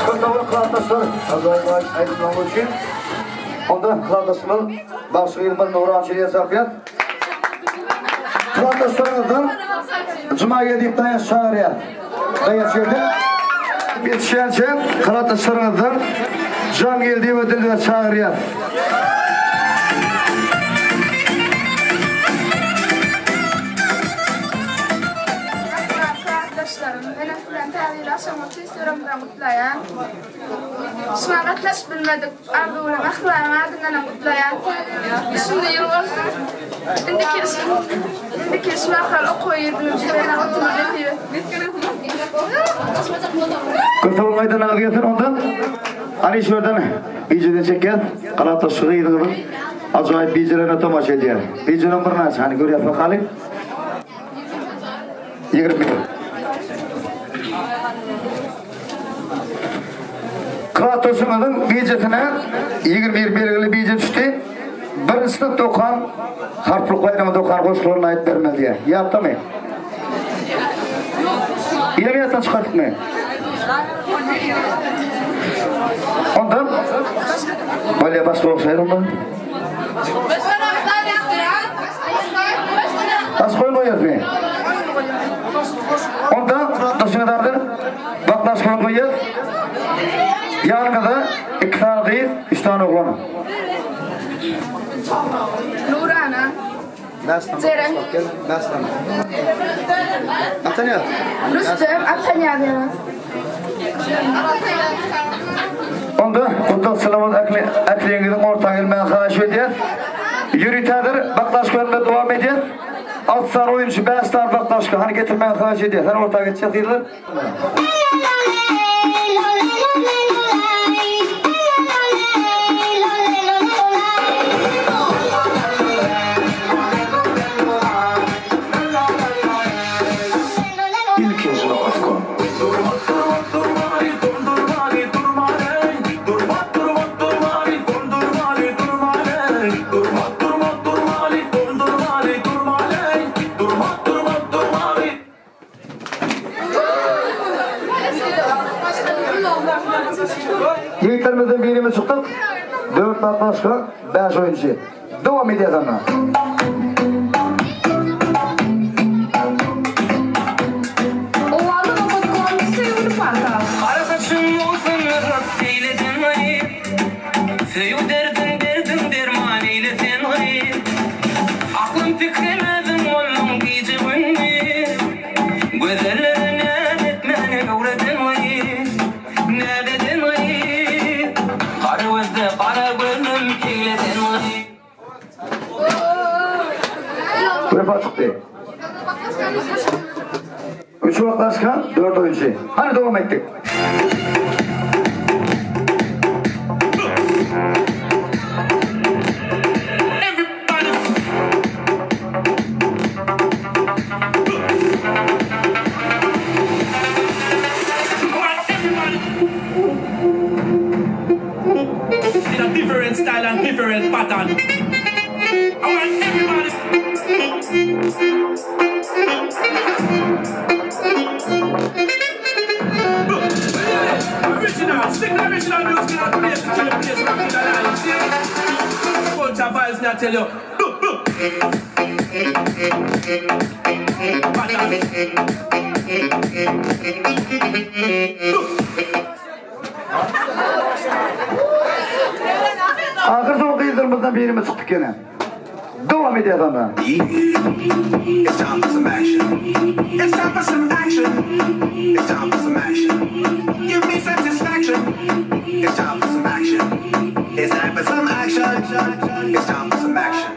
Köp sag boluň klasdaşlar, ajaýyp aýdymlaryňyz üçin. Onda klasdaşymyz bagşy gyzymyz Nurhan Şiriýe Safýat. Klasdaşlaryňyzdan Jumageldiýew Daýanç çagyrýar. Daýanç geldi. Ýetişýänçä klasdaşlaryňyzdan Jangeldiýewa Dilber çagyrýar. Klasdaşlarym, men bilen Täze ýyl agşamyňyzy tüýs ýüregimden gutlaýan. Şuňa gatnaşyp bilmedik Arzuwly mähribanym adyndanam gutlaýan. Düşümli ýyl bolsun. Indiki ýyl indiki ýyl şu mahal okuwa girdim. Şeýle oturmak nesip etsin. Köp sag boluň aýdanyňyz gelsin ondan. Hany şu ýerden bijeden çekýäs. Galatdaşy gyzyňyzyň ajaýyp bijelerine tomaşa edýäs. Bijeler birnäçe hany görýäs bakaly. 21. Klasdaşyňyzyň bijesine 21 belgili bije düşdi. Birinji synpda okan harplyk baýramynda okan goşgularyny aýdyp bermeli diýýär. Ýatdamy? Ýene ýatdan çykardypmy? Onda Bolýa başga goşaýyn onda. Başga oýun goýýasmy? Onda daşyňa dardyr. Bak başga oýun goýýas. Ýanyňyzda 2 sany gyz, 3 sany oglan. Nurana. Jeren. Rüstem Atanyýaz. Onda gutlag salawat ähli ähliňiziň orta gelmegini haýyş edýäs. Ýörite häzir baklaşka önünde dowam edýäs. Alty sany oýunçy, bäş sany baklaşka hany getirmegini haýyş edýäs. Hany orta geçýäs gyzlar. oýunçy. Dowam edýäs onda. Owalda Nokatkom söýgüli portal. Gara saçyň bolsun nurap seýleden gaýyp, Söýgi derdin berdiň derman eýle sen gaýyp. Aklym pikrim özüň bolduň gije gündiz, Gözellere näz etmäni öwreden gaýyp. Näz eden gyz, Gara gözde gara gözlüm eýleden gyz. Wepa çykdy. Üç baklaşka, dört oýunçy. Hany dowam etdik. In a different style and different pattern. I want everybody. Original, stick the original music in the place, to the place, rock it alive. See? Culture vibes, me I tell you. Pattern. Ahyr soň gyzlarymyzdan birimiz çykdyk ýene. Dowam edýäs onda. It's time for some action. It's time for some action. It's time for some action. Give me satisfaction. It's time for some action. It's time for some action. It's time for some action.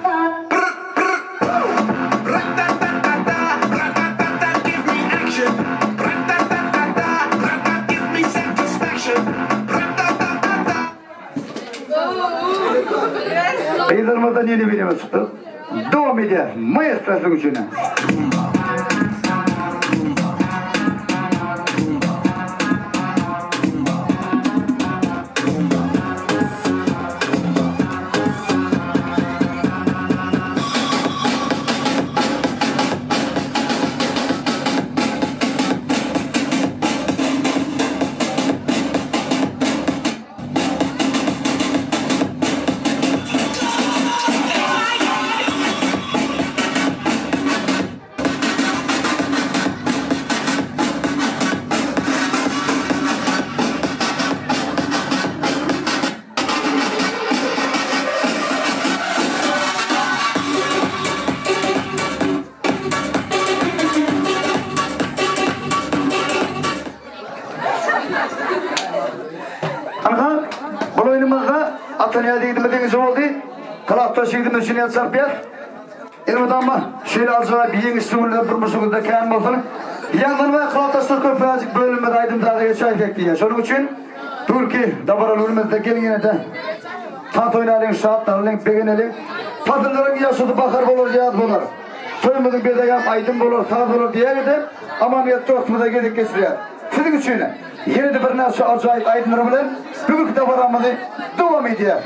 Brr, brr, woo. Ra-ta-ta-ta-ta. Ra-ta-ta-ta. Give me action. Ra-ta-ta-ta-ta. Ra-ta, give me satisfaction. Ra-ta-ta-ta-ta. Gyzlarymyzdan ýene birimiz çykdyk. Dowam edýäs. Maestro siziň üçin. Anha, bul oýnumyzda Atanyýaz ýigidimiz ýeňiji boldy. Talapdaş ýigidimiz üçin el çarpýas. Elmydama şeýle ajaýyp ýeňişli günler durmuşyňyzda kän bolsun. Ýaňlanmaýan klapdaşlar köpräjik bölünmedi aýdym-saza geçäýsek diýýär. Şonuň üçin bu günki dabaraly günümizde geliň ýene-de tans oýnalyň, şatlanalyň, begeneliň. Pasyllaryň ýagşysy bahar bolar, ýaz bolar. Toýumyzyň bezegem aýdym bolar, saz bolar diýäge-de Amangeldi dostumyza gezek geçirýär. Siziň üçin ýene-de birnäçe ajaýyp aýdymlar bilen bu günki dabaramyzy dowam edýäris.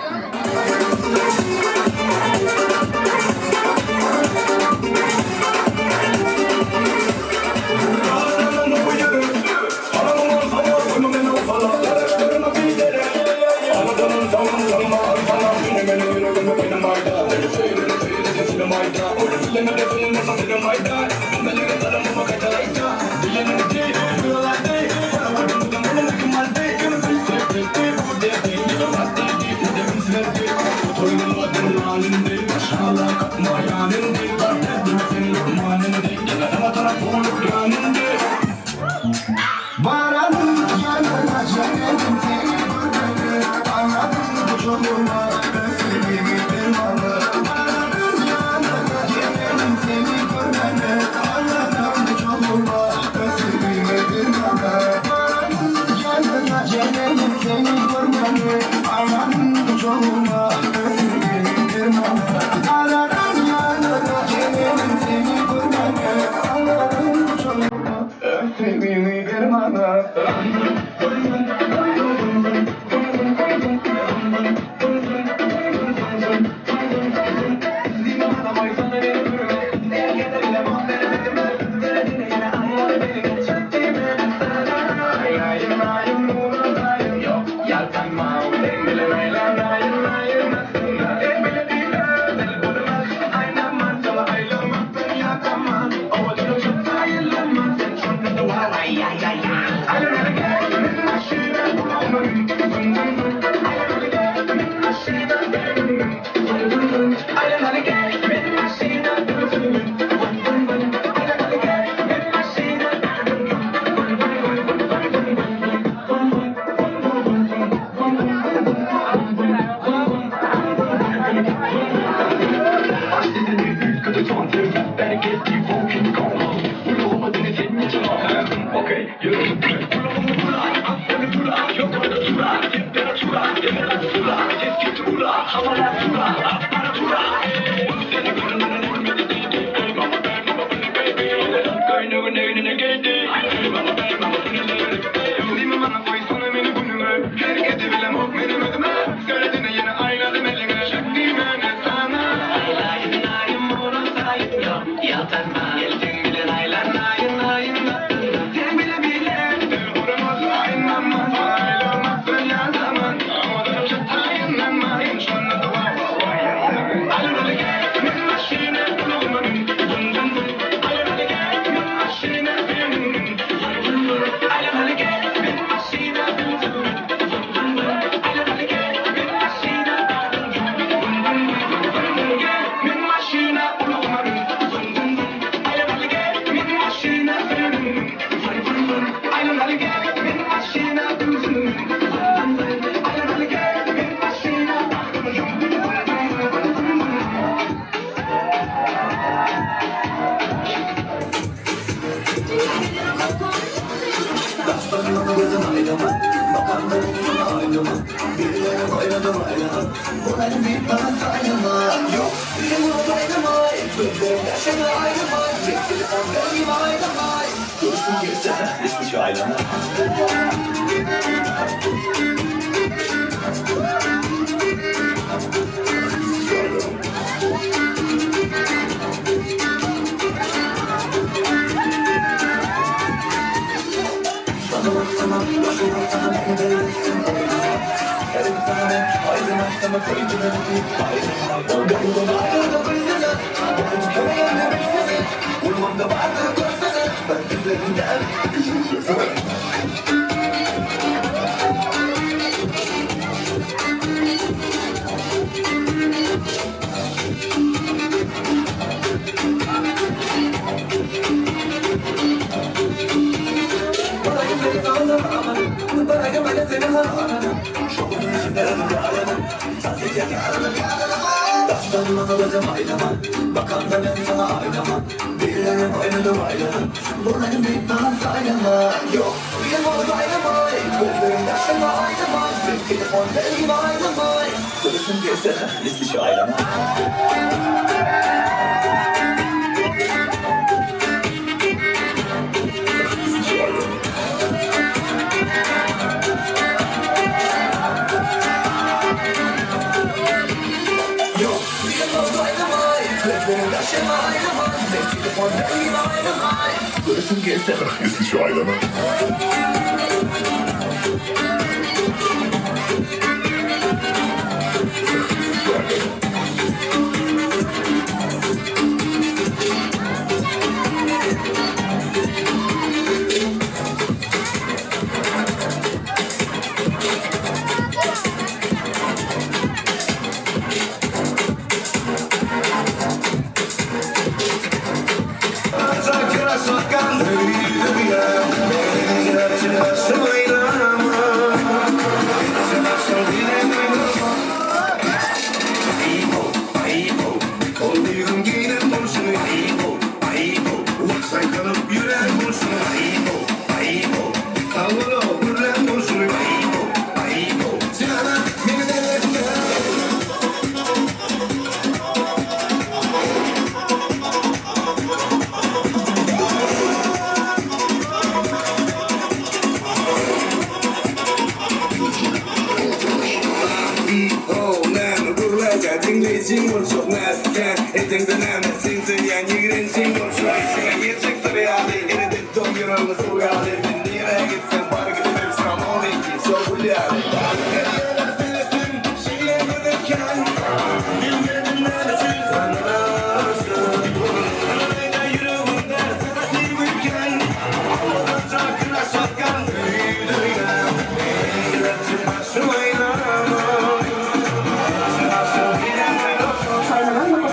Saýlanan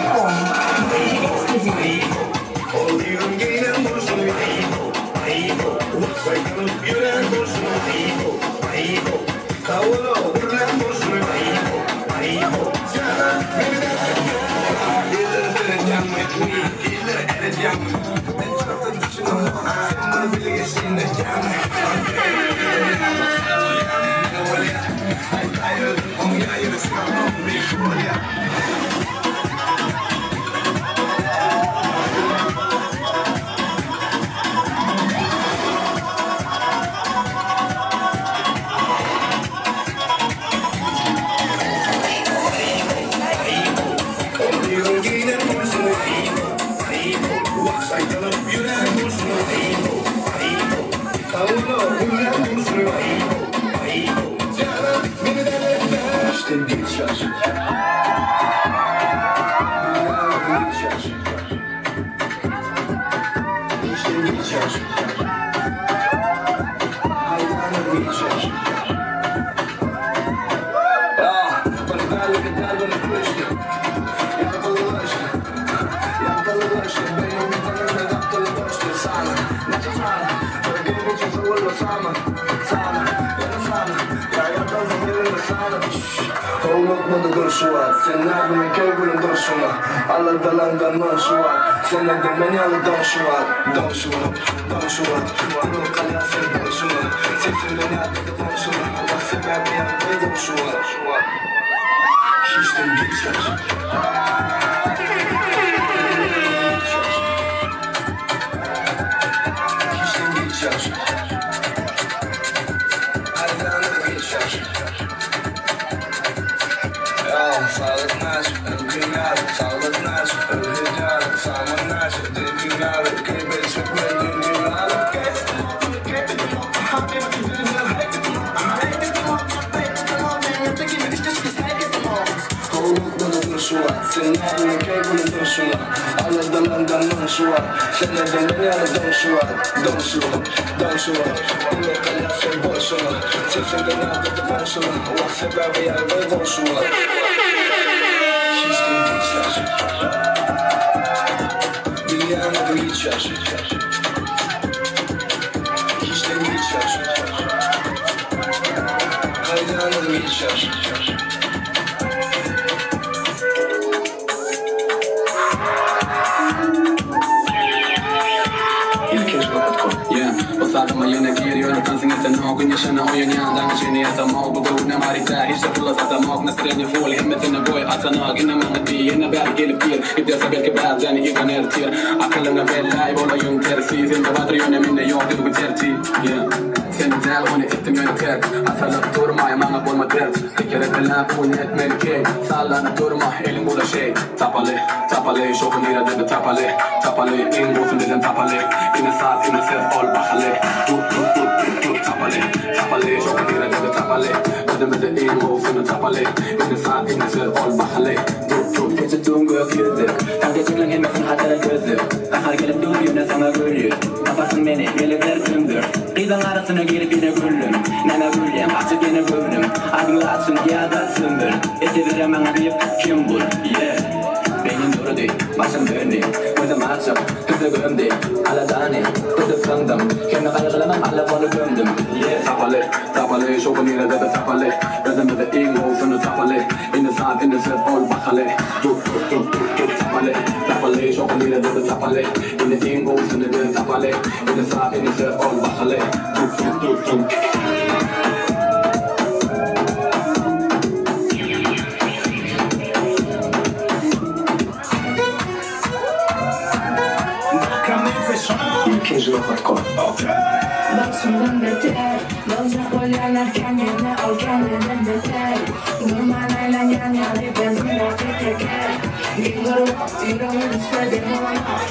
Başımdan beter Boljak bolýanlar kän ýöne ol kendinden beter Durman aýlanýan ýaly benzindäki teker Geň görüp ýüregime düşse dem alamok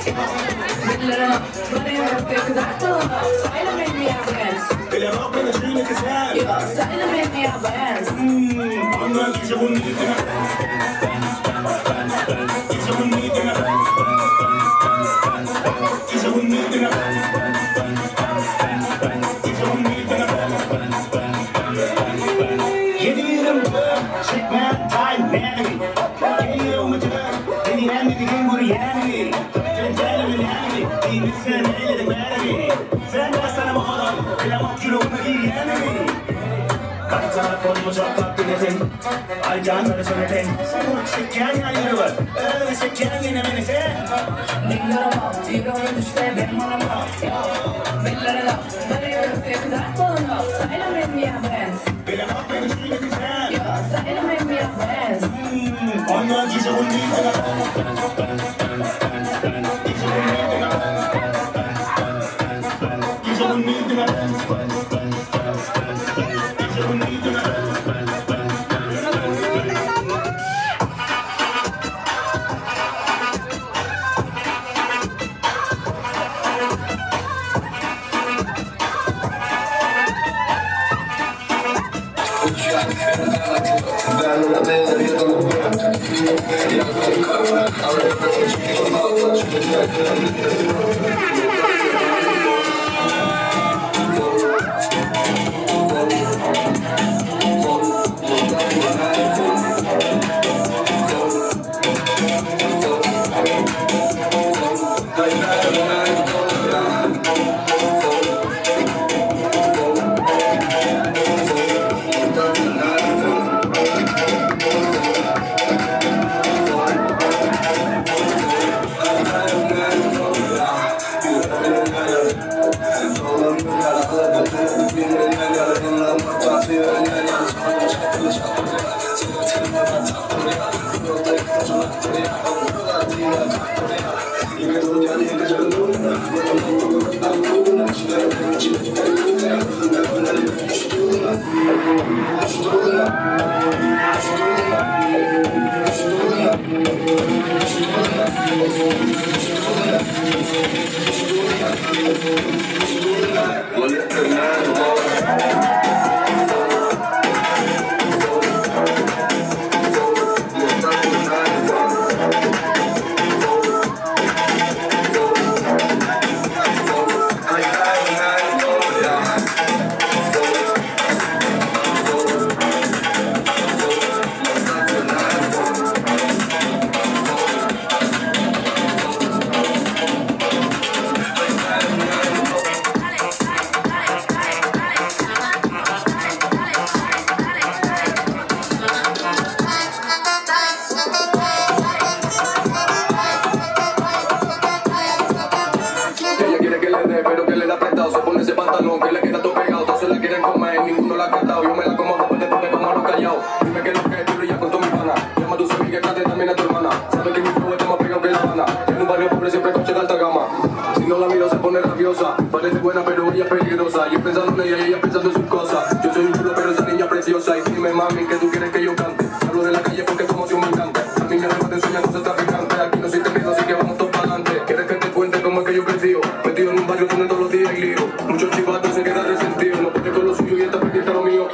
Bildirenok bir ýürekdeki zat bolanok Saýla meni ýa Benz Ýok saýla meni ýa Benz Aýdýanlary söýleseň. Çekýän ýaly ýürege. Özüňe çekýäň ýene meni sen. Men duramok, ýüregime düşse dem alamok, ýok, men berenok, Bir ýürekde iki zat bolanok, Saýla menmi ýa Benz. Bilemok meni şeýle sen. Ýok, saýla menmi ýa Benz. Onda gije-gündiz diňe. Gije-gündiz diňe. Gije-gündiz diňe. Gije-gündiz diňe. Ella quiere que le dé, pero que le da apretado. Se pone ese pantalón que le queda todo pegado. Todos se la quieren comer, ninguno la ha catado. Yo me la como después de porque como a los callados. Dime que lo que es duro y ya con mi pana. Llama a tus amigas, trate también a tu hermana. Sabe que mi flow está más pegado que la Habana. En un barrio pobre siempre coche de alta gama. Si no la miro se pone rabiosa. Parece buena, pero ella es peligrosa. Yo pensando en ella y ella pensando en sus cosas. Yo soy un chulo, pero esa niña es preciosa. Y dime, mami, que tú quieres que yo cante. Hablo de la calle porque tu emoción me encanta. A mí me arrebata enseña cosas traficantes. Aquí no siente miedo, así que vamos todos pa'lante. ¿Quieres que te cuente cómo es que yo crecí? Metido en un barrio donde todos los días hay lío. Muchos chivatos se quedan resentidos. No puede con lo suyo y está pendiente a lo mío.